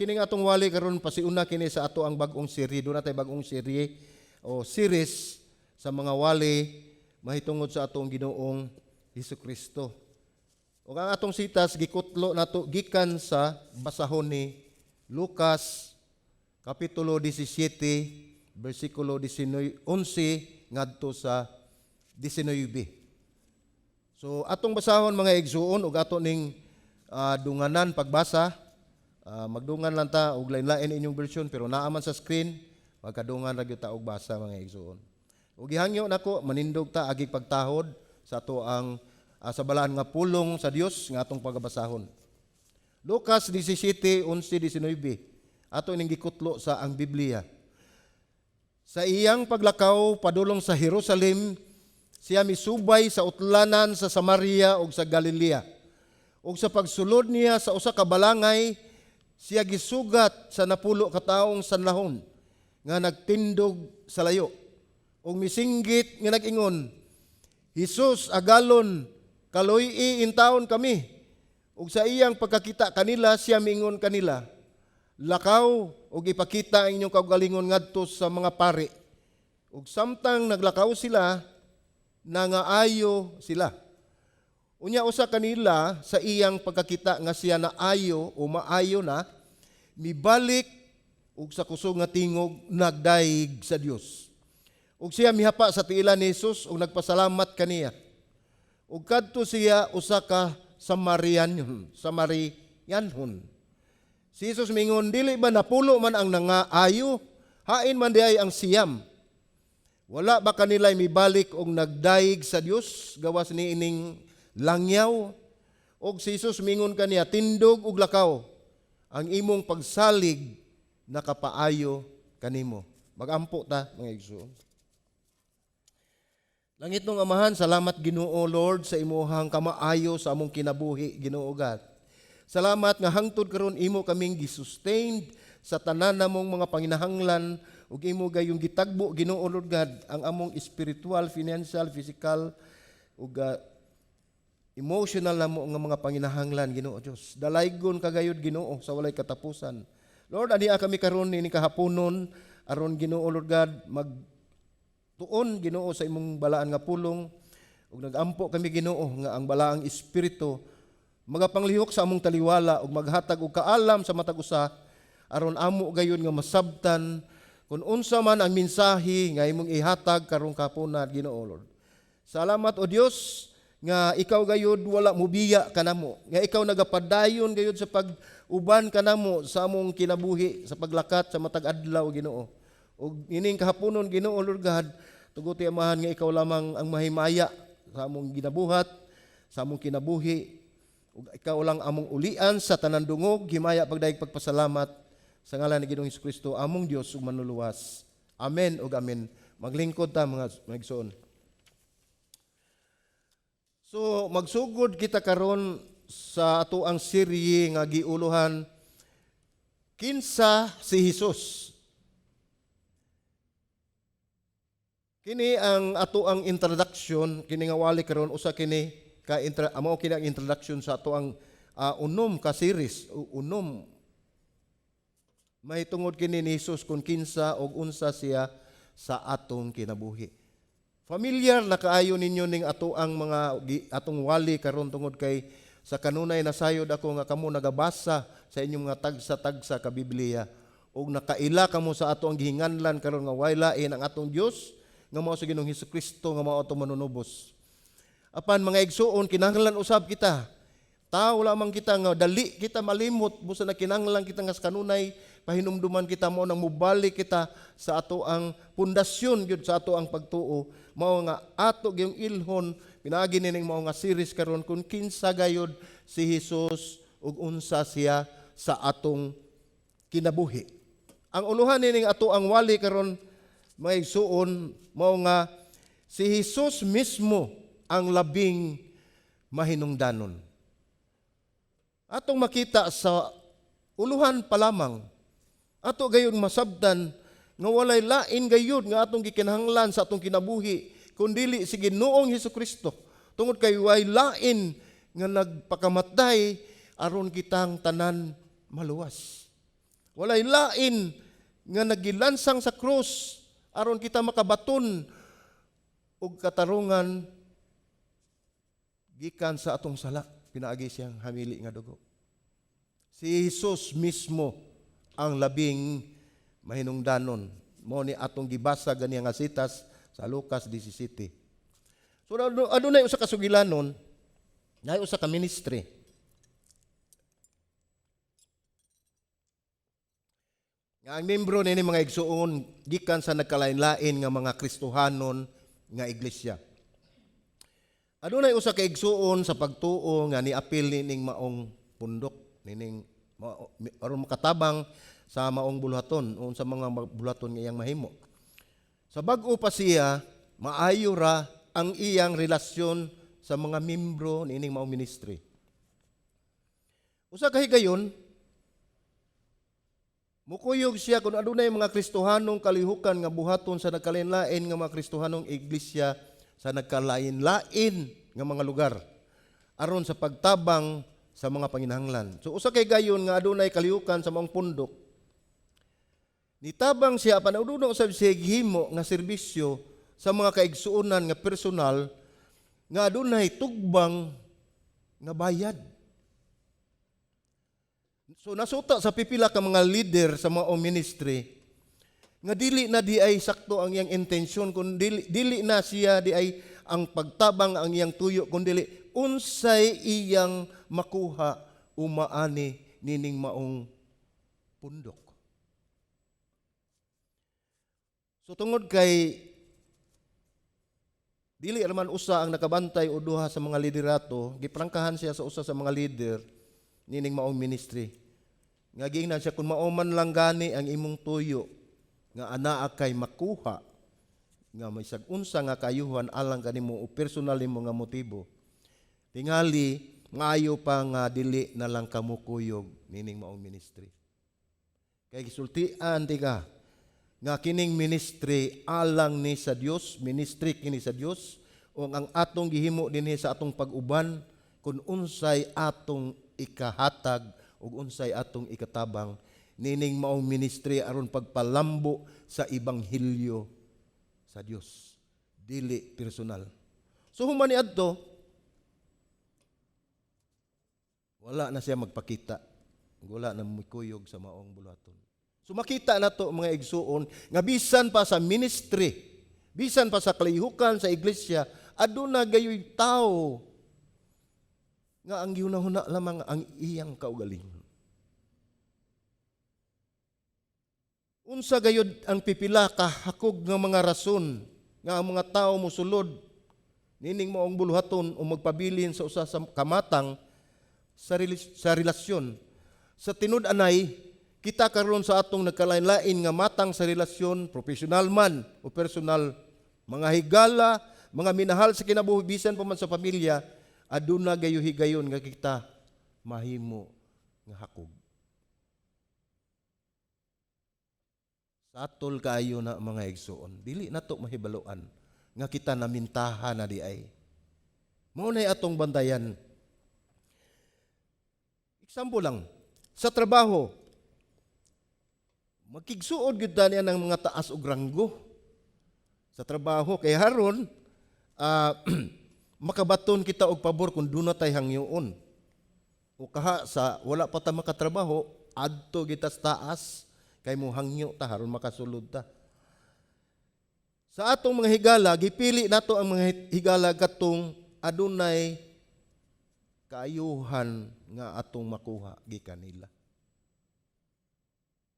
Kining atong wali karon, pasiuna kini sa ato ang bag-ong serye. Duna tay bag-ong serye o series sa mga wali mahitungod sa atong Ginoong Hesus Kristo. Ug ang atong sitas gikutlo nato gikan sa basahon ni Lucas kapitulo 17 bersikulo 19 11 ngadto sa 19. So atong basahon, mga igsuon, ug ato ning dunganan pagbasa. Magdungan lang ta og lain-lain inyong version, pero naa man sa screen, magkadungan ra gyud ta og basa, mga igsuon. Ug gihangyo nako manindog ta agig pagtahod sa ato ang sa balaan nga pulong sa Dios nga atong pagabasahon. Lucas 17:11 19. Ato ining gikutlo sa ang Biblia. Sa iyang paglakaw padulong sa Jerusalem, siya misubay sa utlanan sa Samaria ug sa Galilea. Ug sa pagsulod niya sa usa ka balangay, siya gisugat sa 10 ka taong sanlahon nga nagtindog sa layo. Ug misinggit nga nag-ingon, "Hesus, agalon, kaluy-i intawon kami." Ug sa iyang pagkakita kanila, siya miingon kanila, "Lakaw ug ipakita ang inyong kaugalingon ngadto sa mga pari." Ug samtang naglakaw sila, nangaayo sila. Unya usa kanila, sa iyang pagkakita nga siya naayo o maayo na, mibalik ug sa kusog nga tingog nagdayeg sa Dios. Ug siya mihapa sa tiilan ni Jesus ug nagpasalamat kaniya. Ug kadto siya usa ka Samarianhon, Samarianhon. Si Jesus mingon, "Dili ba 10 man ang nangaayo? Hain man diay ang 9? Wala ba kanila mibalik og nagdayeg sa Dios gawas ni ining langyaw?" Og si Jesus mingon kaniya, "Tindog ug lakaw. Ang imong pagsalig nakapaayo kanimo." Magampo ta, mga igsoon. Langitnong Amahan, salamat, Ginoo Lord, sa imuhang kamaayo sa among kinabuhi, Ginoo God. Salamat nga hangtod karon imo kaming gisustained sa tanan namong mga panginahanglan ug imo gayong gitagbo, Ginoo Lord God, ang among spiritual, financial, physical ug emotional namo nga mga panginahanglan, Ginoo Dios. Dalaygon ka gayud, Ginoo, sa walay katapusan. Lord, ania kami karon ini kahaponon aron, Ginoo Lord God, mag tuon, Ginoo, sa imong balaan nga pulong, ug nagampo kami, Ginoo, nga ang balaang espiritu magapanglihok sa among taliwala ug maghatag og kaalam sa matag usa aron amo gayon nga masabtan kung unsa man ang mensahe nga imong ihatag karong kahapona, Ginoo Lord. Salamat, o Dios, nga ikaw gayud wala mubiya kanamo, nga ikaw nagapadayon gayud sa pag-uban kanamo sa among kinabuhi sa paglakat sa matag adlaw, Ginoo. Ug ining kahaponon, Ginoo Lord God, tuguti, Amahan, nga ikaw lamang ang mahimaya sa among ginabuhat, sa among kinabuhi. Ug ikaw lang among ulian sa tanan dungog, himaya, pagdayeg, pagpasalamat sa ngalan ni Ginoong Kristo, among Dios ug manluluwas. Amen ug amen. Maglingkod ta, mga igsoon. So magsugod kita karon sa ato ang serye nga giuluhan "Kinsa si Hesus?" Kini ang ato ang introduction, kini nga wali karon usa kini ka intra, amo kini ang introduction sa ato ang unom ka series, unom mahitungod kini ni Jesus kung kinsa og unsa siya sa atong kinabuhi. Familiar na kaayo ninyo ning ato ang mga atong wali karon tungod kay sa kanunay nasayod ako nga kamo nagabasa sa inyong mga tagsa-tagsa ka Biblia ug nakaila kamo sa ato ang gihinganlan karon nga way lain ang atong Dios nga mao sa Ginoong Hesus Kristo nga mao atong manunubos. Apan, mga igsuon, kinahanglan usab kita. Tao lamang kita nga dali kita malimot, busa na kinahanglan kita nga sa kanunay pahinumduman kita mao nang mubalik kita sa ato ang pundasyon gyud sa ato ang pagtuo, mao nga ato gyung ilhon pinaagi nining mao nga series karon kung kinsa gayud si Hesus ug unsa siya sa atong kinabuhi. Ang uluhan nining ato ang wali karon, mga igsuon, mao nga si Hesus mismo ang labing mahinungdanon. Atong makita sa uluhan pa lamang, ato gayon masabtan nga walay lain gayud nga atong gikinahanglan sa atong kinabuhi kundili si Ginoong Hesus Kristo tungod kay way lain nga nagpakamatay aron kitang tanan maluwas. Walay lain nga nagilansang sa krus aron kita makabaton og katarungan gikan sa atong sala pinaagi siyang hamili nga dugo. Si Jesus mismo ang labing mahinungdanon. Mao ni atong gibasa ganiya nga sitas sa Lucas 17. So adunay usa ka sugilanon, naay usa ka ministry. Nga ang membro nini, mga igsuon, gikan sa nagkalain-lain nga mga Kristohanon nga iglesia. Adunay usa ka igsuon sa pagtuo nga niapil nining maong pundok nining aron makatabang sa maong buluhaton o sa mga buluhaton nga iyang mahimo. Sa bag-o pa siya, maayo ra ang iyang relasyon sa mga membro nining maong ministry. Usa ka higayon, mukuyog siya kung adunay mga Kristohanong kalihukan nga buhaton sa nagkalain-lain nga mga Kristohanong iglesia sa nagkalain-lain nga mga lugar aron sa pagtabang sa mga panginahanglan. So usa kay gayon nga adunay kalihukan sa maong pundok. Nitabang siya, apan aduna usab siya gihimo nga serbisyo sa mga kaigsuonan nga personal nga adunay tugbang nga bayad. So nasuta sa pipila ka mga leader sa mga ministry nga dili na di ay sakto ang iyang intensyon, kun dili, dili na siya di ay ang pagtabang ang iyang tuyo, kun dili unsay iyang makuha umaani nining maong pundok. So tungod kay dili raman usa ang nakabantay o duha sa mga liderato, giprangkahan siya sa usa sa mga leader nining maong ministry. Nga giingnan siya, "Kung mao man lang gani ang imong tuyo nga anaa kay makuha nga may sag unsa nga kayuhan alang kanimo o personal nimo nga motibo, tingali ngayo pa nga dili na lang kamo kuyog nining maong ministry. Kay gisultian ti ka nga kining ministry alang ni sa Dios, ministry kini sa Dios, o ang atong gihimo dinhi sa atong pag-uban, kung unsay atong ikahatag ug unsay atong ikatabang nining maong ministry aron pagpalambo sa ebanghelyo sa Dios, dili personal." So human ni adto, wala na siya magpakita, wala na mikuyog sa maong buluhaton. So makita na to, mga igsuon, nga bisan pa sa ministry, bisan pa sa kalihukan sa iglesia, aduna gayoy tao nga ang gihunahuna lamang ang iyang kaugalingon. Unsa gayud ang pipila ka hakog nga mga rason nga ang mga tao mosulod nining maong buluhaton o magpabilin sa usa sa kamatang sa relasyon? Sa tinud-anay, kita karon sa atong nagkalain-lain nga matang sa relasyon, profesional man o personal, mga higala, mga minahal sa kinabuhi, bisan pa man sa pamilya, aduna gayo higayon nga kita mahimo nga hakog. Satol kaayo na, mga igsuon, dili nato mahibaluan nga kita namintaha na di ay. Mao nay atong bantayan. Example lang, sa trabaho, magkigsuod gyud tani ang mga taas og ranggo sa trabaho kay haron makabaton kita og pabor kung duna tay hangyoon. O kaha sa wala pa ta makatrabaho, adto kita sa taas kay mo hangyo ta haron makasulod ta. Sa atong mga higala, gipili nato ang mga higala katong adunay kaayuhan nga atong makuha gikan nila.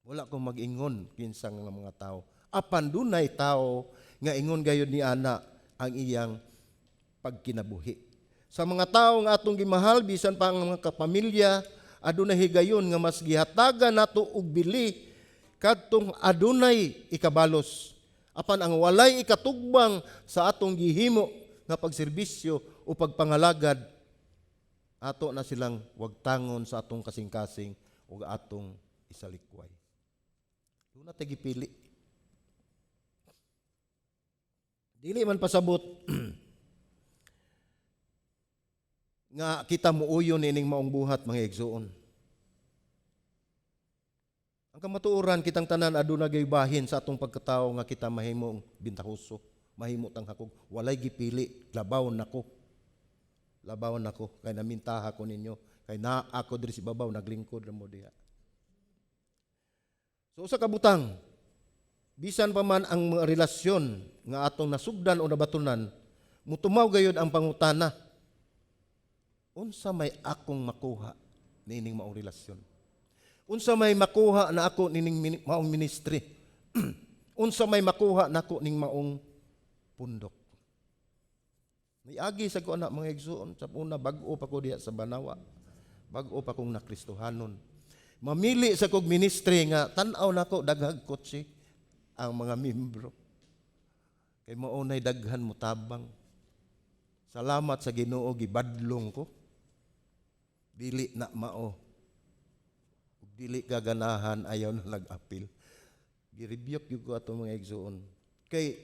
Wala ko mag-ingon kinsa nga mga tao. Apan dunay tao nga ingon gayud ni ana ang iyang pagkinabuhi. Sa mga tao nga atong gimahal, bisan pa ang mga kapamilya, adunay higayon nga mas gihatagan nato og bili kadtong adunay ikabalos. Apan ang walay ikatugbang sa atong gihimo nga pagserbisyo o pagpangalagad, ato na silang wagtangon sa atong kasing-kasing ug atong isalikway. Duna tay gipili. Dili man pasabot nga kita muuyon ining maong buhat, mga igsuon. Ang kamatuoran, kitang tanan aduna gay bahin sa atong pagkatao nga kita mahimong bintahoso, mahimo tang hakog, walay gipili, labaw nako. Labaw nako kay namintaha ko ninyo, kay naa ako diri sa ibabaw, naglingkod ra mo diha. So usa ka butang, bisan pa man ang mga relasyon nga atong nasugdan o nabatunan, mutumaw gayud ang pangutana. Unsa may akong makuha niining maong relasyon? Unsa may makuha na ako nining maong ministry? Unsa may makuha nako ning maong pundok? Niagi sa ko ana, mga igsuon, sa una bag-o pa ko diha sa Banawa. Bag-o pa kong nakristohanon. Mamili sa kog ministry nga tan-aw nako daghag kotse ang mga membro. Kay mao nay daghan mo tabang. Salamat sa Ginoo, gibadlong ko. Dili na mao. Ug dili ka ganahan, ayaw na nag-apil. Gi-rebuke gyud ko ato, mga igsuon. Kay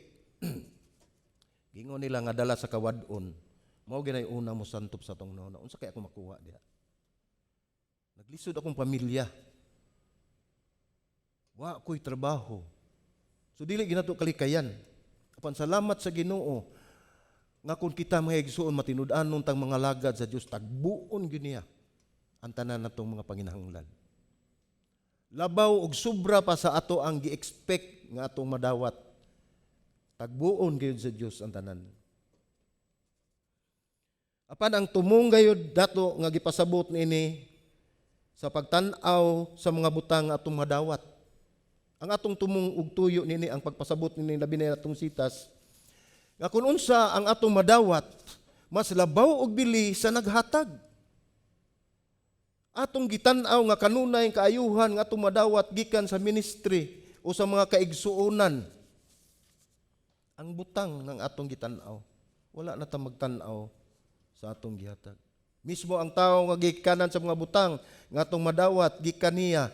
gingon nila nga dala sa kawad-on, mao ginay una mo santop sa atong hunahuna. Unsa kay ako makuha diha? Naglisod akong pamilya. Wa ko'y trabaho. So dili ginato kalikayan. Apan salamat sa Ginoo nga kung kita, mga igsuon, matinud-anon tang mga lagad sa Dios, tagbuon gyud niya ang tanan natong mga panginahanglan. Labaw og sobra pa sa ato ang gi-expect nga atong madawat. Tagbuon gyud sa Dios ang tanan. Apan ang tumong gayud dato nga gipasabot niini sa pagtan-aw sa mga butang nga atong madawat. Ang atong tumong ug tuyo nini, ang pagpasabot nini, labi na atong sitas nga kung unsa ang atong madawat mas labaw og bili sa naghatag. Atong gitan-aw nga kanunay kaayuhan nga atong madawat gikan sa ministry o sa mga kaigsuonan. Ang butang ng atong gitan-aw, wala na ta magtan-aw sa atong gihatag. Mismo ang tao nga gikanan sa mga butang nga atong madawat gikan niya,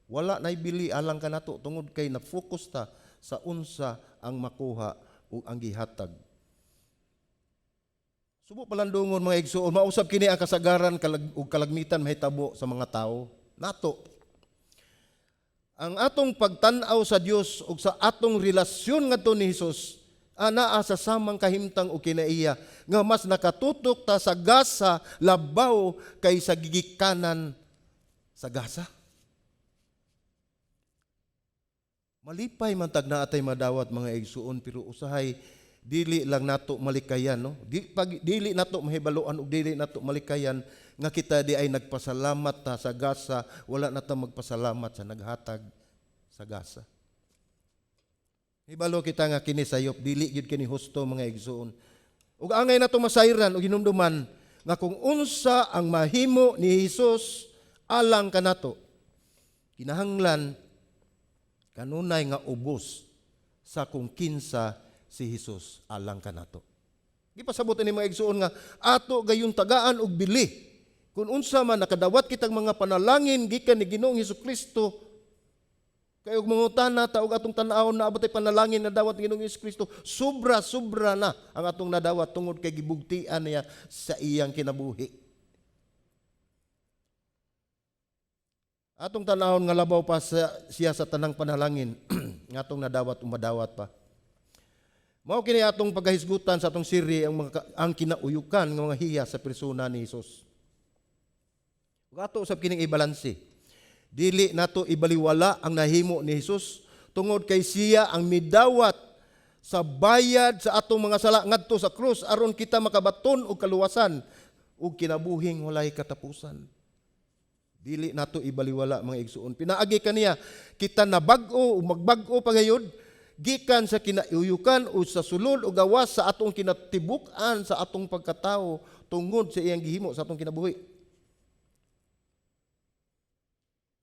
wala nay bili alang kanato tungod kay na-focus ta sa unsa ang makuha ug ang gihatag. Subo palandungon, mga igsuon, mausab kini ang kasagaran ug kalagmitan mahitabo sa mga tao nato. Ang atong pagtan-aw sa Dios ug sa atong relasyon ngadto ni Hesus anaa sa samang kahimtang o kinaiya nga mas nakatutok ta sa gasa labaw kay sa gigikanan sa gasa. Malipay man tag naa tay madawat, mga igsuon, pero usahay dili lang nato malikayan, no, di, pag, dili nato mahibaluan ug dili nato malikayan nga kita di ay nagpasalamat ta sa gasa, wala na ta magpasalamat sa naghatag sa gasa. Hibalo kita nga kini sayop, dili gyud kini husto, mga igsuon. Ug angay nato masayran ug hinumduman nga kung unsa ang mahimo ni Hesus alang kanato, kinahanglan kanunay nga ubos sa kung kinsa si Hesus alang kanato. Gipasabot ni, mga igsuon, nga ato gayon tagaan og bili kung unsa man nakadawat kitang mga panalangin gikan ni Ginoong Hesukristo. Kay og mangutana ta og atong tan-awon naa ba tay panalangin na dawat ni Ginoong Hesukristo, sobra sobra na ang atong nadawat tungod kay gibugtian niya sa iyang kinabuhi. Atong tan-awon nga labaw pa siya sa tanang panalangin nga atong nadawat, umadawat pa. Mao kini atong pagkahisgutan sa atong siri, ang kinauyukan nga mga hiya sa persona ni Hesus. Ug ato usab kining ibalanse. Dili nato ibaliwala ang nahimo ni Hesus tungod kay siya ang midawat sa bayad sa atong mga sala ngadto sa krus aron kita makabaton og kaluwasan ug kinabuhing walay katapusan. Dili nato ibaliwala, mga igsuon. Pinaagi kaniya kita nabag-o ug magbag-o pa gayud gikan sa kinauyukan o sa sulod o gawas sa atong kinatibuk-an sa atong pagkatao tungod sa iyang gihimo sa atong kinabuhi.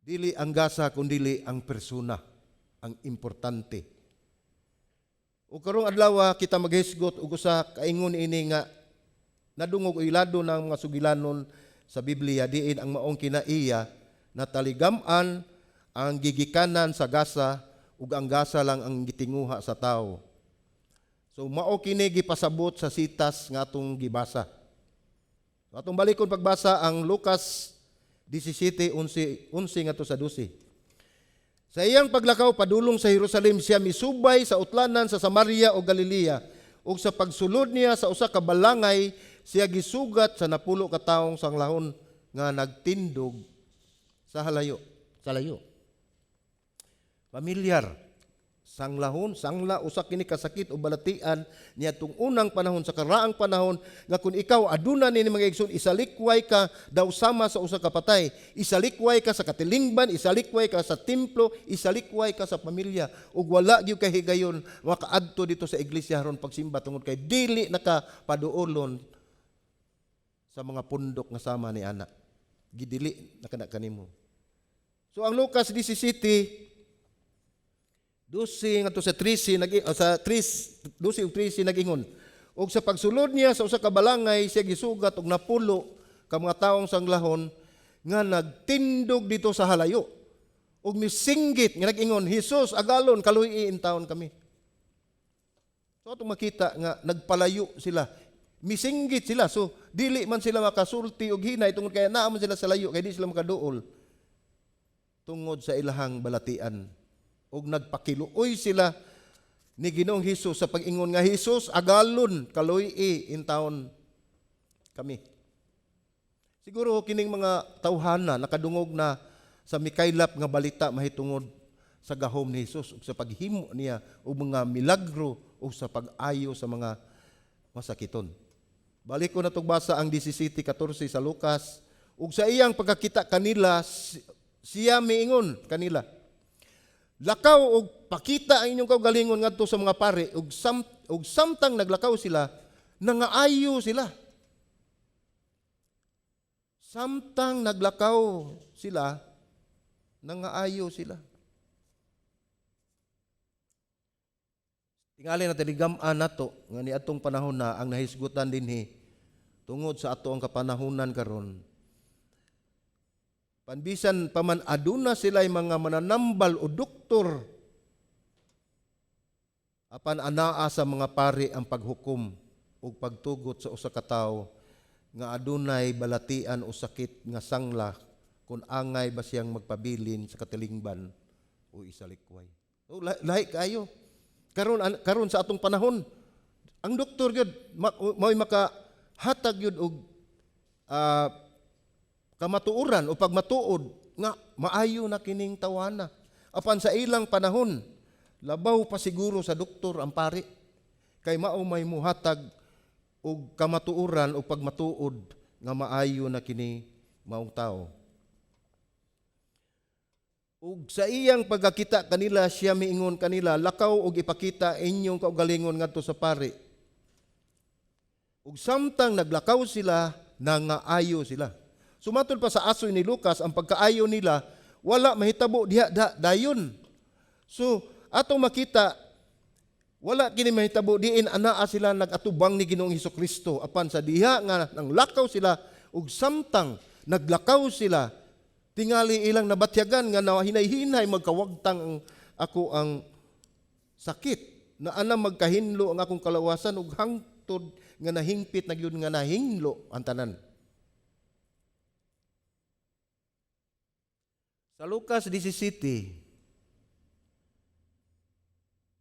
Dili ang gasa kundili ang persona ang importante. O karong adlaw kita maghisgot og usa kaingon ini nga nadungog o ilado ng mga sugilanon sa Biblia diin ang maong kinaiya na taligam-an ang gigikanan sa gasa ug ang gasa lang ang gitinguha sa tao. So mao kini gipasabot sa sitas nga atong gibasa. So, atong balikon pagbasa ang Lucas 17:11, 11 ngadto sa 12. Sa iyang paglakaw padulong sa Jerusalem, siya misubay sa utlanan sa Samaria o Galilea. Ug sa pagsulod niya sa usa ka balangay, siya gisugat sa 10 ka taong sanglahon nga nagtindog sa halayo, sa layo. Pamilyar. Sanglahon, sangla, usa kini kasakit o balatian niadtong unang panahon, sa karaang panahon, nga kung ikaw aduna nini, mga igsoon, isalikway ka daw sama sa usa ka patay. Isalikway ka sa katilingban, isalikway ka sa templo, isalikway ka sa pamilya. Ug wala gyud kay higayon makaadto dito sa iglesia aron pagsimba tungod kay dili naka paduolon sa mga pundok nga sama ni ana. Gidili na kana kanimo. So ang Lucas 17, 12 ngadto sa 13 nag sa 3 12 ug 13 nag-ingon, "Ug sa pagsulod niya sa usa ka balangay, siya gisugat og 10 ka mga taong sanglahon nga nagtindog dito sa halayo ug misinggit nga nag-ingon, 'Hesus, agalon, kaluy-i intawon kami.'" So atong makita nga nagpalayo sila, misinggit sila. So dili man sila makasulti og hinay tungod kay naa man sila sa layo, kay di sila makaduol tungod sa ilahang balatian. Ug nagpakiluoy sila ni Ginoong Hesus sa pag-ingon nga, "Hesus, agalon, kaluy-i intawon kami." Siguro kining mga tawhana nakadungog na sa mikaylap nga balita mahitungod sa gahom ni Hesus ug sa paghimo niya og mga milagro ug sa pag-ayo sa mga masakiton. Balik ko na basa ang 17:14 sa Lucas. "Ug sa iyang pagkakita kanila, siya miingon kanila, 'Lakaw og pakita ang inyong kaugalingon ngadto sa mga pari.' Ug samtang naglakaw sila, nangaayo sila." Samtang naglakaw sila, nangaayo sila. Tingali na tinigam-an nato nga niadtong panahon na ang nahisgutan dinhi tungod sa ato ang kapanahunan karon. Panbisan pa man aduna sila mga mananambal o doktor, apan anaa sa mga pari ang paghukom ug pagtugot sa usa ka tawo nga adunay balatian o sakit nga sangla, kung angay ba siyang magpabilin sa katilingban o isalikway. O, lahi kayo. Karon sa atong panahon, ang doktor gyud mao'y makahatag gyud og kamatuoran o pagmatuod nga maayo na kining tawana. Apan sa ilang panahon, labaw pa siguro sa doktor ang pari. Kay mao may muhatag og kamatuoran o pagmatuod nga maayo na kini maong tao. "Ug sa iyang pagkakita kanila, siya miingon kanila, 'Lakaw og ipakita inyong kaugalingon ngadto sa pari.' Ug samtang naglakaw sila, nangaayo sila." Sumatod pa sa asoy ni Lucas, ang pagkaayo nila wala mahitabo diha dayon. So atong makita, wala kini mahitabo diin anaa sila nag-atubang ni Ginoong Hesukristo, apan sa diha nga nanglakaw sila, ug samtang naglakaw sila, tingali ilang nabatyagan nga hinay-hinay magkawagtang ang ako ang sakit na ana, magkahinlo ang akong kalawasan, ug hangtod nga nahingpit na gyud nga nahinlo ang tanan. Sa Lucas 17,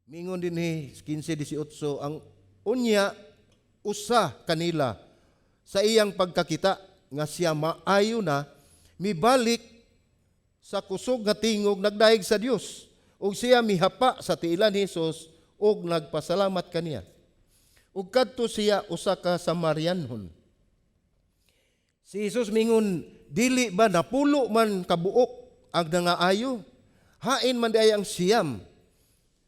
mingon din ni 15:18, "Ang unya usa kanila, sa iyang pagkakita nga siya maayo na, mibalik sa kusog nga tingog, nagdayeg sa Dios, ug siya mihapa sa tiilan ni Hesus ug nagpasalamat kaniya. Ug kadto siya usa ka Samarianhon. Si Jesus mingon, 'Dili ba 10 man kabuok ang nangaayo? Hain man diay ang 9?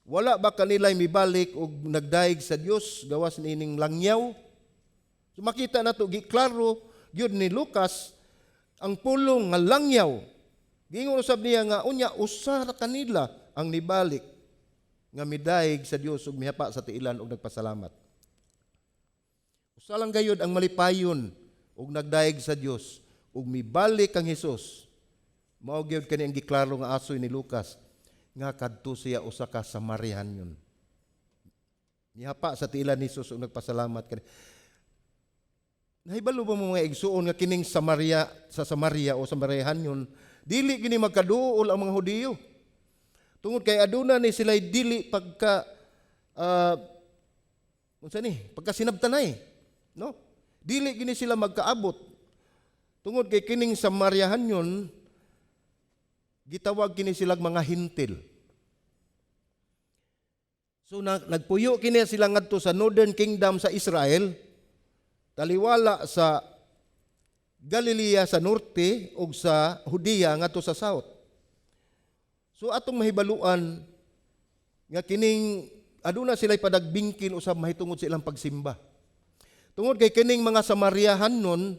Wala ba kanila'y mibalik og nagdayeg sa Dios gawas niining langyaw?'" So makita nato, giklaro gyud ni Lucas ang pulong nga langyaw. Giingon usab niya nga unya usa ra kanila ang nibalik nga midayeg sa Dios ug mihapa sa tiilan ug nagpasalamat. Usa lang gayud ang malipayon ug nagdayeg sa Dios ug mibalik kang Hesus. Mao gyud kani ang giklaro nga asoy ni Lucas nga kadto siya usa ka Samaritanhon. Nihapa sa tiilan ni Hesus ug nagpasalamat kani. Nahibalo ba mo, mga igsuon, nga kining Samaria sa Samaria o Samaritanhon, dili kini magkaduol ang mga Hudiyo? Tungod kay aduna ni sila dili pagka unsa ni, pagka sinabtanay, no? Dili gini sila magkaabot. Tungod kay kining Samariahanon, gitawag kini silang mga Hentil. So nagpuyo kini sila ngadto sa Northern Kingdom sa Israel, taliwala sa Galilea sa norte ug sa Judea ngadto sa south. So atong mahibaluan nga kining aduna sila'y padagbingkin usab mahitungod sa ilang pagsimba. Tungod kay kining mga Samariahan nun,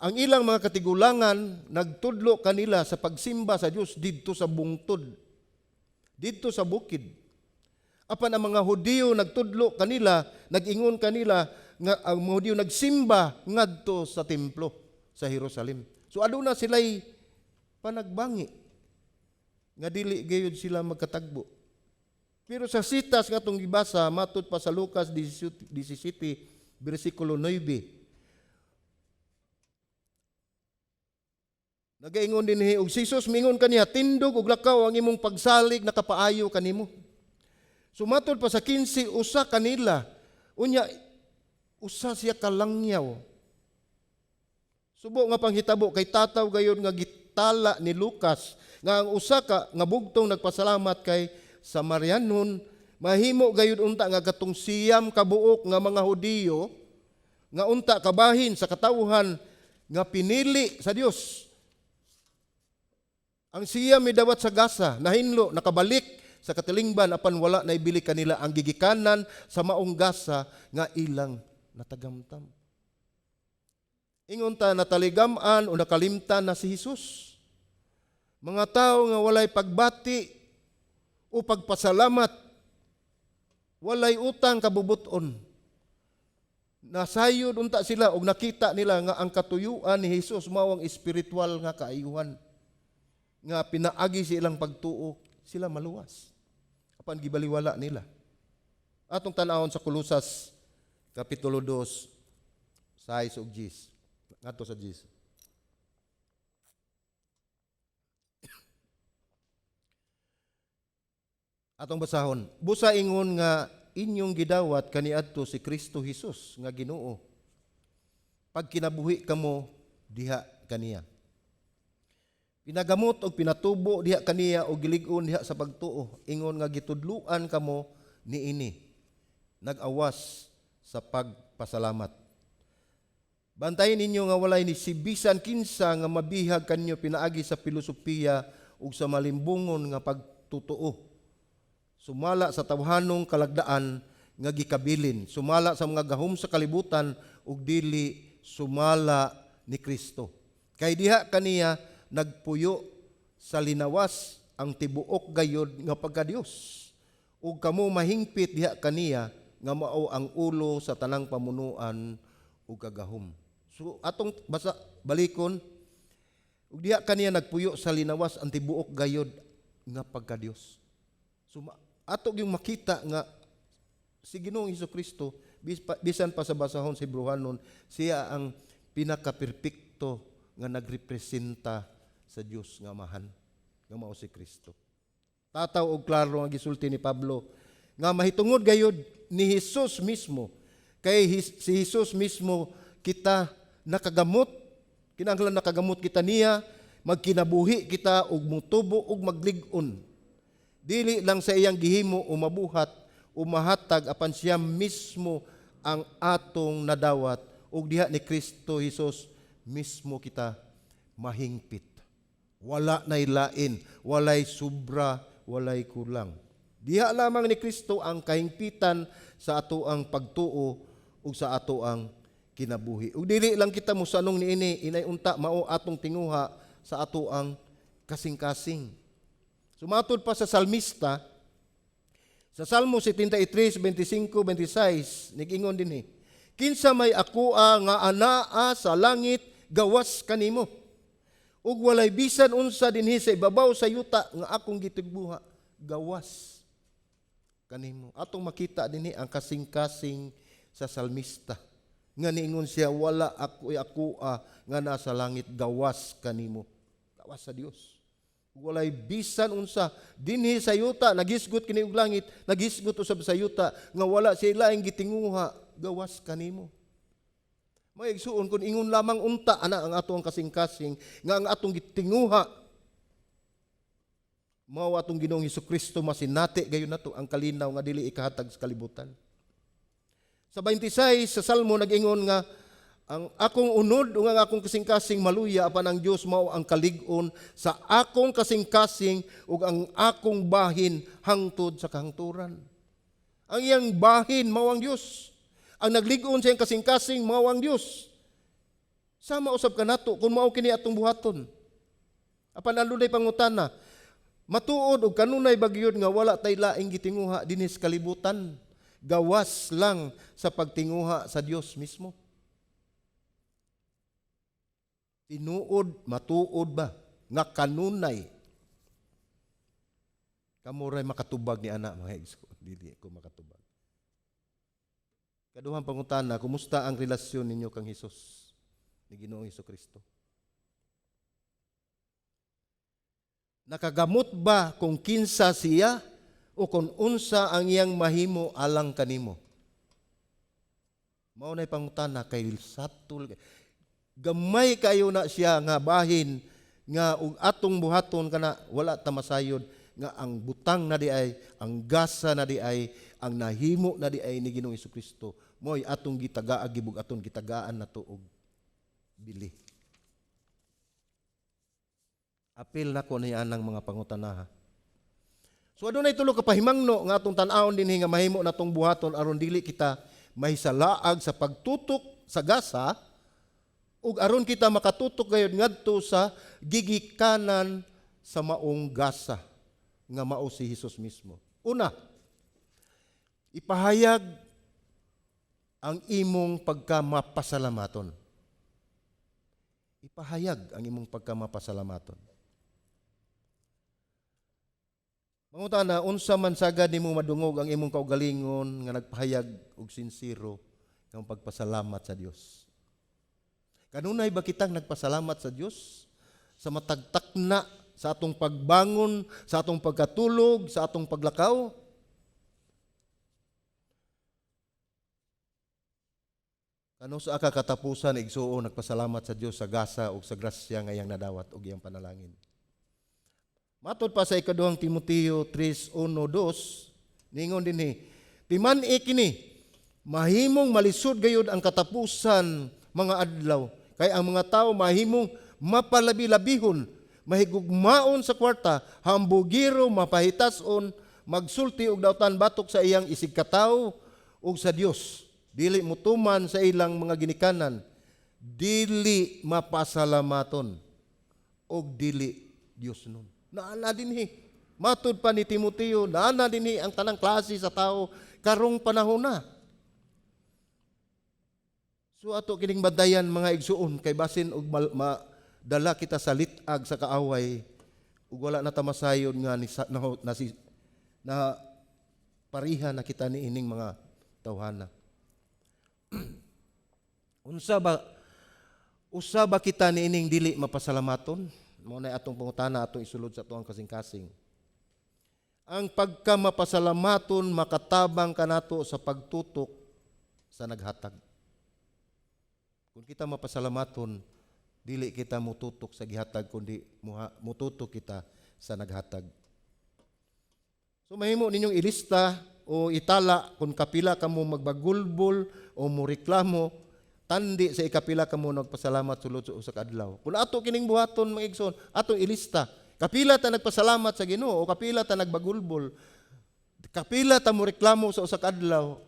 ang ilang mga katigulangan nagtudlo kanila sa pagsimba sa Dios didto sa bungtod, didto sa bukid. Apan ang mga Hudiyo nagtudlo kanila, nag-ingon kanila nga ang mga Hudiyo nagsimba ngadto sa templo sa Jerusalem. So aduna sila'y panagbangi nga dili gayud sila magkatagbo. Pero sa sitas nga atong gibasa, matud pa sa Lucas 17 bersikulo 9. Nagaingon dinhi, og si Jesus mingon kaniya, "Tindog ug lakaw, ang imong pagsalig nakapaayo kanimo." Sumatod pa sa 15, usa kanila unya usa siya kalangyaw. Subo nga panghitabo kay tataw gayon nga gitala ni Lucas nga ang usa ka nga bugtong nagpasalamat kay Samarianon, mahimo gayud unta nga katong 9 ka buok nga mga Hudiyo nga unta kabahin sa katawhan nga pinili sa Dios. Ang 9 midawat sa Gaza, nahinlo, nakabalik sa katilingban, apan wala na ibili kanila ang gigikanan sa maong Gaza nga ilang natagamtam. Ingon ta, nataligam-an o nakalimtan na si Jesus. Mga tao nga walay pagbati o pagpasalamat, walay utang kabubuton. Nasayod unta sila og nakita nila nga ang katuyuan ni Jesus mao ang espiritual nga kaayuhan nga pinaagi sa ilang pagtuo sila maluwas. Apan gibaliwala nila. Atong tan-awon sa Kolosas kapitulo 2, 6 ug 10. Ngadto sa 10. Atong basahon. Busa ingon nga inyong gidawat kaniadto si Kristo Jesus nga Ginoo. Pagkinabuhi kamo diha kaniya. Pinagamot og pinatubo diha kaniya og gilig-on diha sa pagtuo, ingon nga gitudluan kamo niini. Nag-awas sa pagpasalamat. Bantayin ninyo nga walay ni si bisan kinsa nga mabihag kanyo pinaagi sa filosofiya ug sa malimbungon nga pagtutuo. Sumala sa tawhanong kalagdaan nga gikabilin, sumala sa mga gahom sa kalibutan ug dili sumala ni Kristo. Kay diha kaniya nagpuyo sa linawas ang tibuok gayod nga pagkadiyos. Ug kamo mahingpit diha kaniya nga mao ang ulo sa tanang pamunuan ug kagahom. So atong basa balikon, ug diha kaniya nagpuyo sa linawas ang tibuok gayod nga pagkadiyos. So ato yung makita nga si Ginoong Hesukristo, bisan pa sa basahon sa Hebreohanon, siya ang pinakaperpekto nga nagrepresenta sa Dios nga Amahan, nga mao si Kristo. Tataw og klaro ang gisulti ni Pablo nga mahitungod gayud ni Jesus mismo, kay si Jesus mismo kita nakagamot, kinahanglan nakagamot kita niya, magkinabuhi kita og mutubo og maglig-on. Dili lang sa iyang gihimo o mabuhat o mahatag, apan siya mismo ang atong nadawat, ug diha ni Kristo Jesus mismo kita mahingpit. Wala nay lain, walay sobra, walay kulang. Diha lamang ni Kristo ang kahingpitan sa ato ang pagtuo ug sa ato ang kinabuhi. Ug dili lang kita mosanong niini, inay unta mao atong tinguha sa ato ang kasing-kasing. Sumatod pa sa salmista, sa Salmo 73, 25, 26, nag-ingon dinhi, "Kinsa may akoa nga anaa sa langit gawas kanimo? Ug walay bisan unsa dinhi sa ibabaw sa yuta nga akong gitigbuha gawas kanimo." Atong makita dinhi ang kasing-kasing sa salmista nga niingon siya, "Wala ako'y akoa nga nasa langit gawas kanimo." Gawas sa Dios. Walay bisan unsa dinhi sa yuta, nagisgot kini og langit, nagisgot usab sa yuta nga wala siya laing gitinguha gawas kanimo. Mga igsuon, kung ingon lamang unta ana ang atong kasing-kasing nga ang atong gitinguha mao atong Ginoong Hesus, masinati gayon nato ang kalinaw nga dili ikahatag sa kalibutan. Sa 26 sa Salmo, nag-ingon nga ang akong unod ug ang akong kasing-kasing maluya, apan ang Dios mao ang kalig-on sa akong kasing-kasing ug ang akong bahin hangtod sa kahangturan. Ang iyang bahin mao ang Dios. Ang naglig-on sa iyang kasing-kasing mao ang Dios. Sama usab kanato kung mao kini atong buhaton. Apan adunay pangutana, matuod og kanunay ba gyud nga wala tay laing gitinguha dinhi sa kalibutan gawas lang sa pagtinguha sa Dios mismo? Tinuod, matuod ba nga kanunay? Kamo ray makatubag ni ana, mga igsoon? Dili ko makatubag. Kaduhang pangutana, kumusta ang relasyon ninyo kang Hesus, ni Ginoong Hesus Kristo? Nakagamot ba kung kinsa siya o kung unsa ang iyang mahimo alang kanimo? Mao nay pangutana kay satul gamay kayo na siya nga bahin nga og atong buhaton kana, wala ta masayod nga ang butang na di ay, ang gasa na di ay, ang nahimo na di ay ni Ginoong Kristo mo'y atong gitagaa, gibug-aton, gitagaan nato og bili. Apil nako ni anang mga pangutana. So adunay tulo ka pahimangno nga atong tan-awon dinhi nga mahimo natong buhaton aron dili kita mahisalaag sa pagtutok sa gasa ug aron kita makatutok gayud ngadto sa gigikanan sa maong gasa nga mao si Hesus mismo. Una, ipahayag ang imong pagkamapasalamaton. Ipahayag ang imong pagkamapasalamaton. Mangutana, unsa man sagad nimo madungog ang imong kaugalingon nga nagpahayag og sinsero nga pagpasalamat sa Dios? Kanunay ba kitang nagpasalamat sa Dios sa matagtakna sa atong pagbangon, sa atong pagkatulog, sa atong paglakaw? Kano sa aka katapusan, igsuon, nagpasalamat sa Dios sa gasa ug sa grasya nga iyang nadawat ug iyang panalangin. Matod pa sa ikaduhang Timoteo 3:1-2, ningon dinhi, timan-i kini, mahimong malisod gayud ang katapusan mga adlaw, kay ang mga tawo mahimong mapalabi-labihon, mahigugmaon sa kwarta, hambugiro, mapahitason, magsulti og dautan batok sa iyang isigkatawo ug sa Dios, dili mutuman sa ilang mga ginikanan, dili mapasalamaton og dili Dios nun. Naana dinhi. Matud pa ni Timoteo, naana dinhi ang tanang klase sa tao karong panahon na. So ato kining badayan, mga igsuon, kay basin og madala kita sa lit-ag sa kaaway ug wala na ta masayod nga ni, na, na, si, na pariha na kita ni ining mga tawhana. Unsa ba, usa ba kita niining dili mapasalamaton? Mao na atong pangutana, atong isulod sa atong kasing-kasing. Ang pagkamapasalamaton makatabang kanato sa pagtutok sa naghatag. Kung kita mapasalamaton, dili kita mututok sa gihatag kundi mututok kita sa naghatag. So mahimo ninyong ilista o itala kung kapila kamo magbagulbol o moreklamo tandi sa ikapila kamo nagpasalamat sulod sa usa ka adlaw. Kung ato kining buhaton, mga igsoon, atong ilista. Kapila ta nagpasalamat sa Ginoo o kapila ta nagbagulbol, kapila ta moreklamo sa usa ka adlaw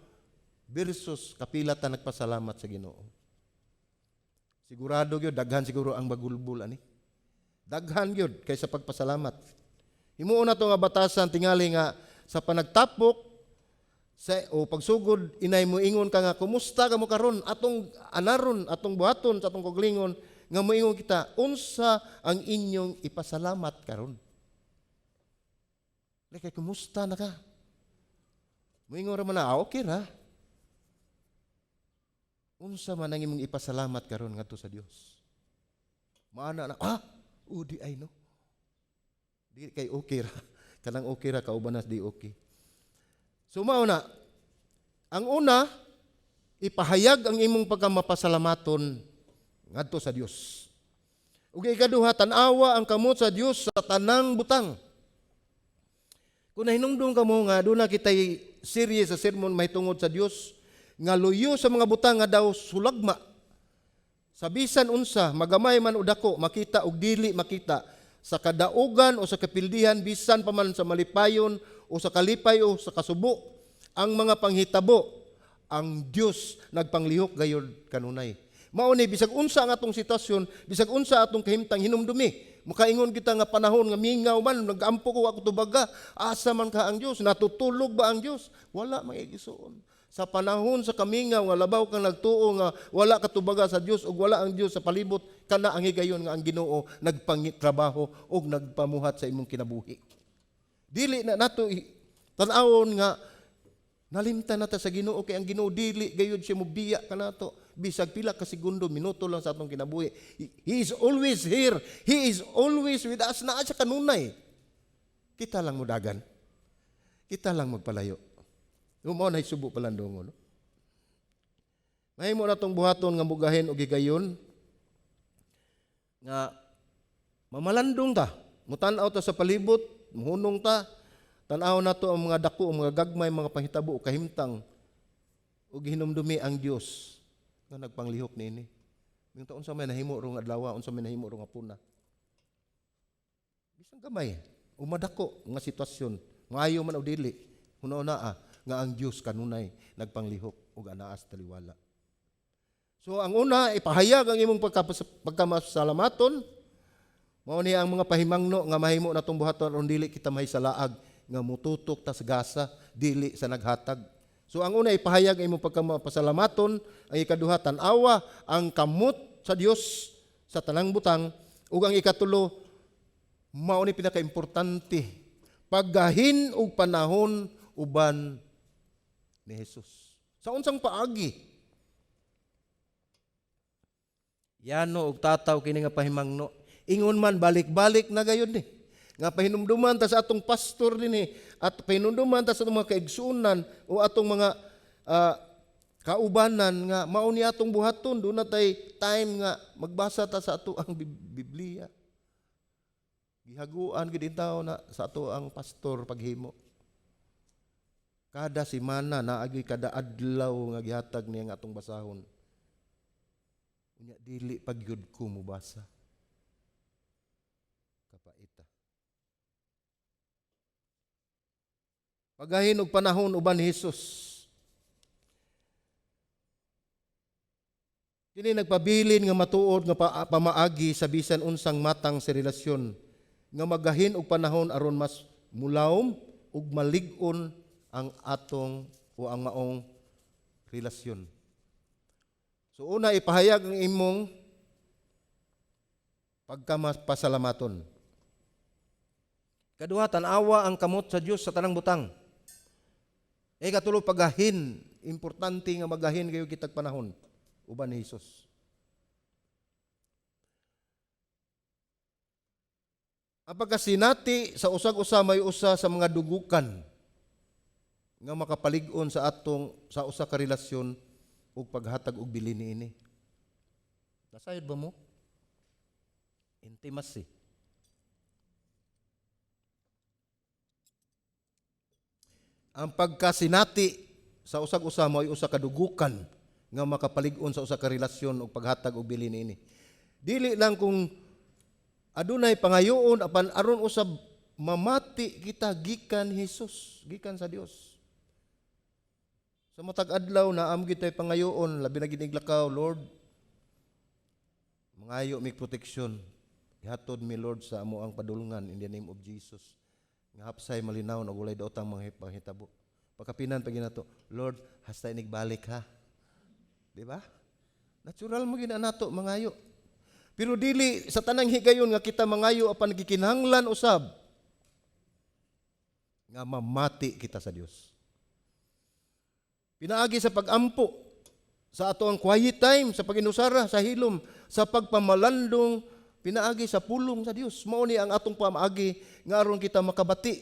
versus kapila ta nagpasalamat sa Ginoo. Sigurado gyud daghan siguro ang bagulbol ani. Daghan gyud kaysa pagpasalamat. Himuon na to nga batasan tingali nga sa panagtapok sa o pagsugod inay mo ingon ka nga, "Kumusta ka mo karon?" Atong anaron, atong buhaton sa atong koglingon nga moingon kita, "Unsa ang inyong ipasalamat karon?" Like, "Kumusta na ka?" Moingon ra man na, "Ah, okay ra." Unsa man ang imong ipasalamat karon ngadto sa Dios? Maana na, ah, udi ay no. Di kay okay ra. Kanang okay ra kauban na di okay. So mao na. Ang una, ipahayag ang imong pagkamapasalamaton ngadto sa Dios. Ug ikaduha, tan-awa ang kamot sa Dios sa tanang butang. Kung nahinumdum kamo nga doon na kita'y serye sa sermon mahitungod sa Dios nga luyo sa mga butang nga daw sulagma. Sa bisan unsa, magamay man o dako, makita og dili makita, sa kadaugan o sa kapildihan, bisan pa man sa malipayon o sa kalipay o sa kasubo, ang mga panghitabo, ang Dios nagpanglihok gayod kanunay. Mao ni bisag unsa ang atong sitwasyon, bisag unsa atong kahimtang, hinumdumi. Makaingon kita nga panahon nga mingaw man, nagampo ko ako tubaga, asa man ka ang Dios, natutulog ba ang Dios? Wala, mga igsuon. Sa panahon sa kamingaw nga labaw kang nagtuo nga wala ka tubaga sa Dios ug wala ang Dios sa palibot, kana ang higayon nga ang Ginoo nagpangitrabaho ug nagpamuhat sa imong kinabuhi. Dili na nato tan-awon nga nalimtan nata sa Ginoo, kay ang Ginoo dili gayud siya mobiya kanato bisag pila ka segundo, minuto lang sa atong kinabuhi. He is always here. He is always with us. Naa siya kanunay. Kita lang mudagan. Kita lang magpalayo. Mao na subo palandongon, no? Mahimo na tong buhaton nga mugahin og higayon nga mamalandong ta, mutan-aw ta sa palibot, muhunong ta, tan-aw nato ang mga dako, ang mga gagmay, mga panghitabo o kahimtang ug hinumdumi ang Dios nga nagpanglihok niini. Yung taon sa may nahimo rong adlaw, unsa may nahimo rong hapuna. Bisan gamay o madako nga sitwasyon, maayo man o dili, huna-hunaa nga ang Dios kanunay nagpanglihok ug anaas taliwala. So ang una, ipahayag ang imong pagkamasalamaton. Mao ni ang mga pahimangno nga mahimo natong buhaton aron dili kita mahisalaag nga mututok ta sa gasa, dili sa naghatag. So ang una, ipahayag ang imong pagkamapasalamaton, ang ikaduha, tan-awa ang kamot sa Dios sa tanang butang, ug ang ikatulo, mao ni pinakaimportante, paggahin og panahon uban ni Jesus. Sa unsang paagi? Yano og tataw kini nga pahimangno. Ingon man balik-balik na gayud ni. Nga pahinumduman ta sa atong pastor dinhi at pahinumduman ta sa atong mga kaigsuonan o atong mga kaubanan nga mao ni atong buhaton, doon na tay time nga magbasa ta sa ato ang Biblia. Gihaguan gid tawo na sa ato ang pastor paghimo. Kada semana naagi kada adlaw nga gihatag niya nga atong basahon. Unya dili pagyud ko mobasa. Kapaita. Pagahin og panahon uban ni Jesus. Kini nagpabilin nga matuod nga pamaagi sa bisan unsang matang sa relasyon nga magahin og panahon aron mas mulawom ug malig-on ang atong o ang maong relasyon. So una, ipahayag ang imong pagkamapasalamaton. Kaduha, tan-awa ang kamot sa Dios sa tanang butang. Ikatulo, pagahin. Importante nga magahin kayo kitag panahon uban ni Jesus. Ang pagkasinati sa usag-usa may usa sa mga dugukan nga makapalig-on sa atong sa usa ka relasyon ug paghatag og bilin niini. Nasayod ba mo? Intimacy. Ang pagkasinati sa usag-usa mo ay usa ka dugukan nga makapalig-on sa usa ka relasyon ug paghatag og bilin niini. Dili lang kung adunay pangayoon apan aron usab mamati kita gikan Hesus, gikan sa Dios. Sa matag adlaw na am gitay pangayoon, labi na ginig lakaw, Lord, mangayo mi protection. Ihatod mi, Lord, sa amo ang padulngan in the name of Jesus. Nga hapsay malinaw og walay daotang mga panghitabo. Pagkapinan pag ginato, Lord, hasta inigbalik ha. Di ba? Natural mo gina nato mangayo. Pero dili sa tanang higayon nga kita mangayo apan gikinahanglan usab nga mamati kita sa Dios. Pinaagi sa pag-ampo, sa ato ang quiet time, sa pag-inusara, sa hilom, sa pagpamalandong Pinaagi sa pulong sa Dios. Mao ni ang atong pamaagi nga aron kita makabati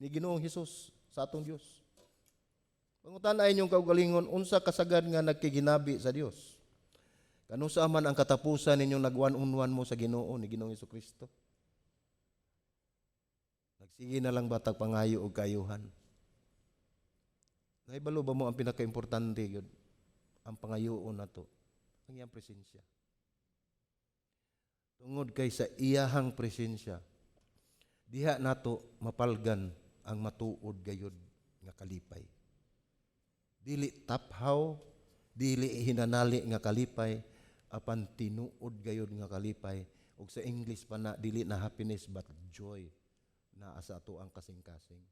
ni Ginoong Hesus sa atong Dios. Pangutan-a inyong kaugalingon, unsa kasagad nga nagkiginabi sa Dios? Kanusa man ang katapusan ninyong nag-one-on-one mo sa Ginoo ni Ginoong Kristo? Nagsige na lang ba tag pangayo og kayuhan? Nahibalo ba mo ang pinakaimportante gyud ang pangayoon nato, ang iyang presensya? Tungod kay sa iyahang presensya, diha nato mapalgan ang matuod gayud nga kalipay. Dili taphaw, dili hinanali nga kalipay, apan tinuod gayud nga kalipay, ug sa English pa na, dili na happiness but joy naa sa ato ang kasing-kasing.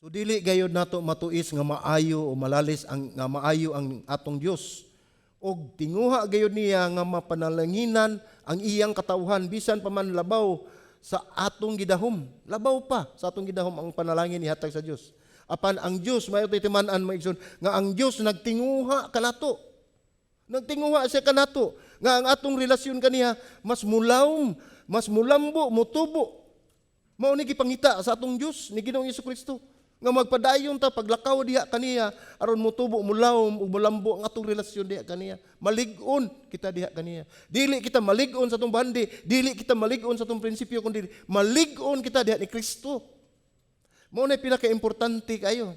So dili gayud nato matuis nga maayo o malalis ang nga maayo ang atong Dios, og tinguha gayud niya nga mapanalanginan ang iyang katawhan bisan pa man labaw sa atong gidahom. Labaw pa sa atong gidahom ang panalangin ihatag sa Dios. Apan ang Dios, mayo timan-an, mga igsoon, nga ang Dios nagtinguha kanato. Nagtinguha siya kanato nga ang atong relasyon kaniya mas mulawom, mas mulambo, mutubo. Mao ni gipangita sa atong Dios ni Ginoong Kristo nga magpadayon ta paglakaw diha kaniya aron mutubo, mulawom ug mulambo ang atong relasyon diha kaniya. Malig-on kita diha kaniya. Dili kita malig-on sa atong bandi, dili kita malig-on sa atong prinsipyo, kundi malig-on kita diha ni Kristo. Mao na pinakaimportante kayo.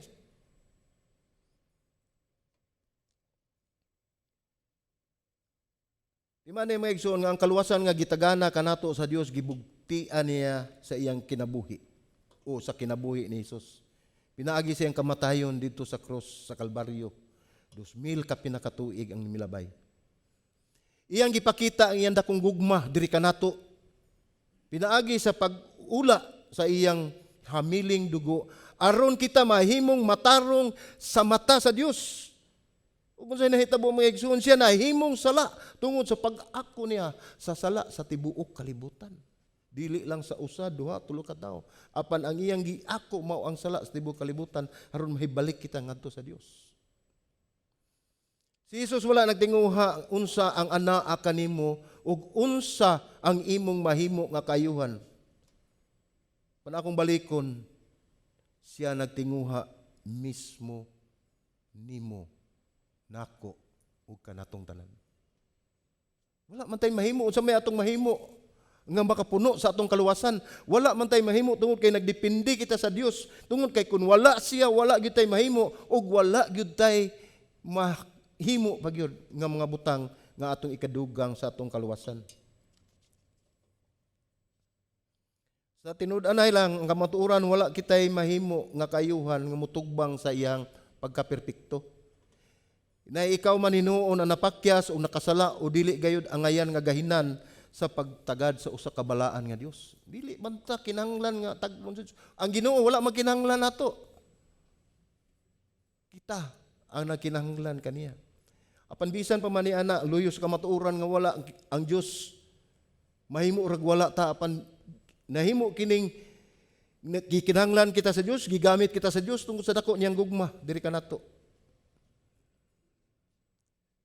Di man ni, mga igsoon, nga ang kaluwasan nga gitagana kanato sa Dios, gibugtian niya sa iyang kinabuhi o sa kinabuhi ni Hesus. Pinaagi siyang kamatayon dito sa cross sa Kalbaryo. 2000 ka pinakatuig ang milabay. Iyang gipakita ang iyang dakong gugma diri kanato. Pinaagi sa pag-ula sa iyang hamiling dugo aron kita mahimong matarong sa mata sa Dios. Ug kung sa nahitabo, mga igsoon, siya nahimong sala tungod sa pag-ako niya sa sala sa tibuok kalibutan. Dili lang sa usa, duha, tulo ka tawo. Apan ang iyang giako mao ang sala sa tibuok kalibutan aron mahibalik kita ngadto sa Dios. Si Jesus wala nagtinguha unsa ang anaa kanimo ug unsa ang imong mahimo nga kayuhan. Pan akong balikon, siya nagtinguha mismo nimo, nako ug kanatong tanan. Wala man tay mahimo. Unsa may atong mahimo nga makapuno sa atong kaluwasan? Wala man tay mahimo tungod kay nagdepende kita sa Dios. Tungod kay kun wala siya, wala gyud tay mahimo ug wala gyud tay mahimo pa gyud nga mga butang nga atong ikadugang sa atong kaluwasan. Sa tinud-anay lang ang kamatuoran, wala kitay mahimo nga kayuhan nga motugbang sa iyang pagkaperpekto. Na ikaw man hinuon ang napakyas o nakasala o dili gayud angayan nga gahinan sa pagtagad sa usa ka balaan nga Dios. Dili man ta kinahanglan nga tagmon sa Dios. Ang Ginoo wala magkinahanglan nato. Kita ang nagkinahanglan kaniya. Apan bisan pa man ni ana luyo sa kamatuoran nga wala ang Dios, mahimo rag wala ta, apan nahimo kining gikinahanglan kita sa Dios, gigamit kita sa Dios tungod sa dako niyang gugma diri kanato.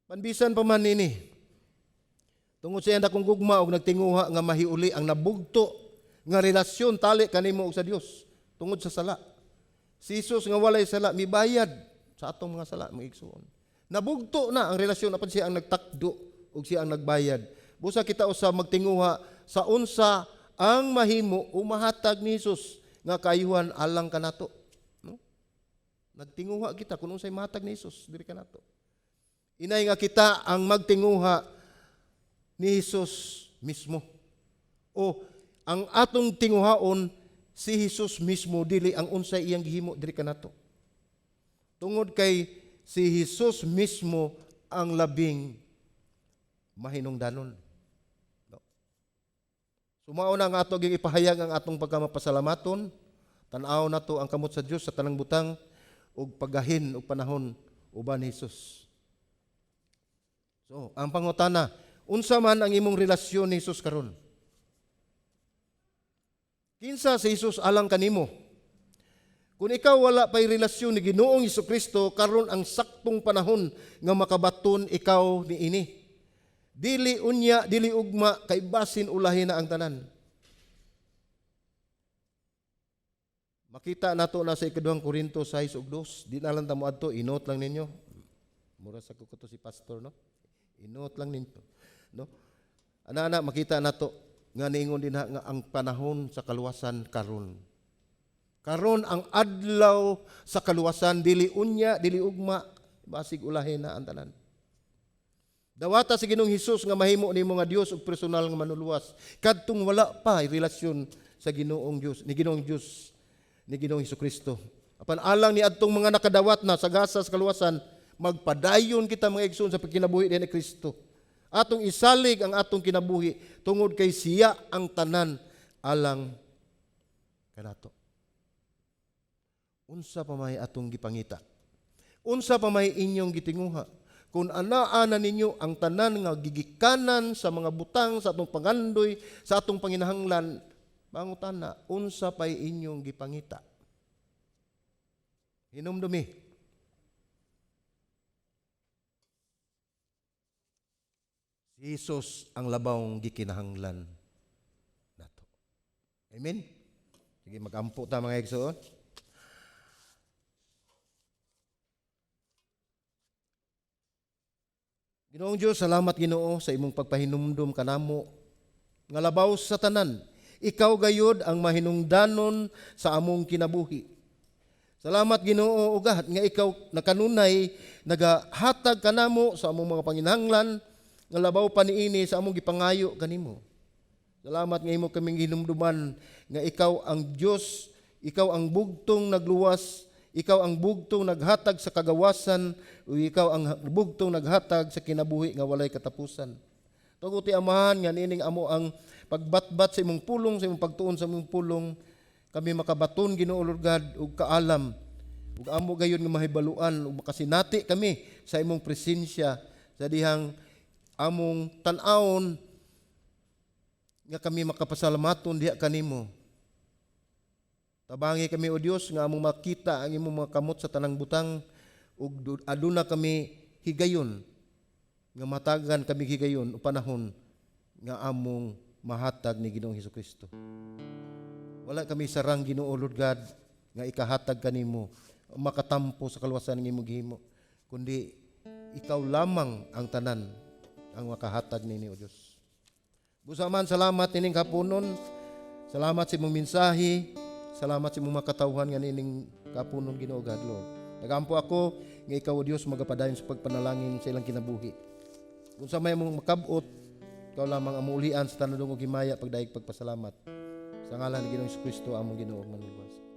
Panbisan pa man nini, tungod sa iyang dakong gugma og nagtinguha nga mahiuli ang nabugto nga relasyon tali kanimo og sa Dios tungod sa sala. Si Jesus nga walay sala mibayad sa atong mga sala, mga igsoon. Nabugto na ang relasyon apan siya ang nagtakdo ug siya ang nagbayad. Busa kita usa magtinguha sa unsa ang mahimo o mahatag ni Jesus nga kayuhan alang kanato. No? Nagtinguha kita kung unsay mahatag ni Jesus diri kanato. Inay nga kita ang magtinguha ni Jesus mismo. O ang atong tinguhaon si Jesus mismo, dili ang unsay iyang gihimo diri kanato. Tungod kay si Jesus mismo ang labing mahinungdanon. No. Sumao na ang ato ging ipahayag ang atong pagkamapasalamaton, tan-aw nato ang kamot sa Dios sa tanang butang ug pagahin og panahon uban ni Jesus. So, ang pangutana, unsa man ang imong relasyon ni Jesus karon? Kinsa si Jesus alang kanimo? Kung ikaw wala pa'y relasyon ni Ginoong Kristo, karon ang saktong panahon nga makabaton ikaw niini. Dili unya, dili ugma, kay basin ulahi na ang tanan. Makita nato na sa 2 Korinto 6:2. Di na lang ta moadto, inot lang ninyo. Mura sa kuko to si pastor, no? Inot lang ninyo, no? Ana-ana makita nato nga niingon din ha, nga ang panahon sa kaluwasan karon. Karon ang adlaw sa kaluwasan, dili unya, dili ugma, basig ulahi na ang tanan. Dawata si Ginoong Hesus nga mahimo nimo nga Dios ug personal nga manuluwas kadtong wala pa relasyon sa Ginoong Dios, ni Ginoong Dios, ni Ginoong Hesukristo. Apan alang ni adtong mga nakadawat na sa gasa sa kaluwasan, magpadayon kita, mga igsoon, sa pagkinabuhi ni Kristo. Atong isalig ang atong kinabuhi tungod kay siya ang tanan alang kanato. Unsa pa may atong gipangita? Unsa pa may inyong gitinguha? Kung anaa na ninyo ang tanan nga gigikanan sa mga butang sa atong pangandoy, sa atong panginahanglan, pangutana, unsa pa'y inyong gipangita? Hinumdumi. Si Jesus ang labawng gikinahanglan nato. Amen? Sige, magampo ta, mga igsoon. Ginoong Diyos, salamat, Ginoo, sa imong pagpahinumdum kanamo nga labaw sa tanan. Ikaw gayud ang mahinungdanon sa among kinabuhi. Salamat, Ginoo, ugahat nga ikaw nakanunay nagahatag kanamo sa among mga panginahanglan nga labaw pa niini sa among gipangayo kanimo. Salamat nga imo kaming hinumduman nga ikaw ang Dios, ikaw ang bugtong nagluwas, ikaw ang bugtong naghatag sa kagawasan, ug ikaw ang bugtong naghatag sa kinabuhi nga walay katapusan. Tuguti, Amahan, nga niining amo ang pagbatbat sa imong pulong, sa imong pagtuon sa imong pulong, kami makabaton, Ginoo Lord God, ug kaalam, ug amo gayon nga mahibaluan ug makasinati kami sa imong presensya sa dihang among tan-awon nga kami makapasalamaton diha kanimo. Tabangi kami, O Dios, nga among makita ang imong mga kamot sa tanang butang ug aduna kami higayon nga matagan kami higayon o panahon nga among mahatag ni Ginoong Hesukristo. Wala kami sarang, Ginoo Lord God, nga ikahatag kanimo makatampo sa kaluwasan ng imong gihimo, kundi ikaw lamang ang tanan ang makahatag nini, O Dios. Busa man, salamat nining kapunon. Salamat sa imong mensahe. Salamat sa imong makatawhan nga nining kapunon, Ginoo God Lord. Nagampo ako nga ikaw, O Dios, magapadayon sa pagpanalangin sa ilang kinabuhi. Kung sa may mong makabot, ikaw lamang ang muulian sa tanudong og himaya, pagdayeg, pagpasalamat. Sa ngalan ni Ginoong Kristo, among Ginoo manluwas.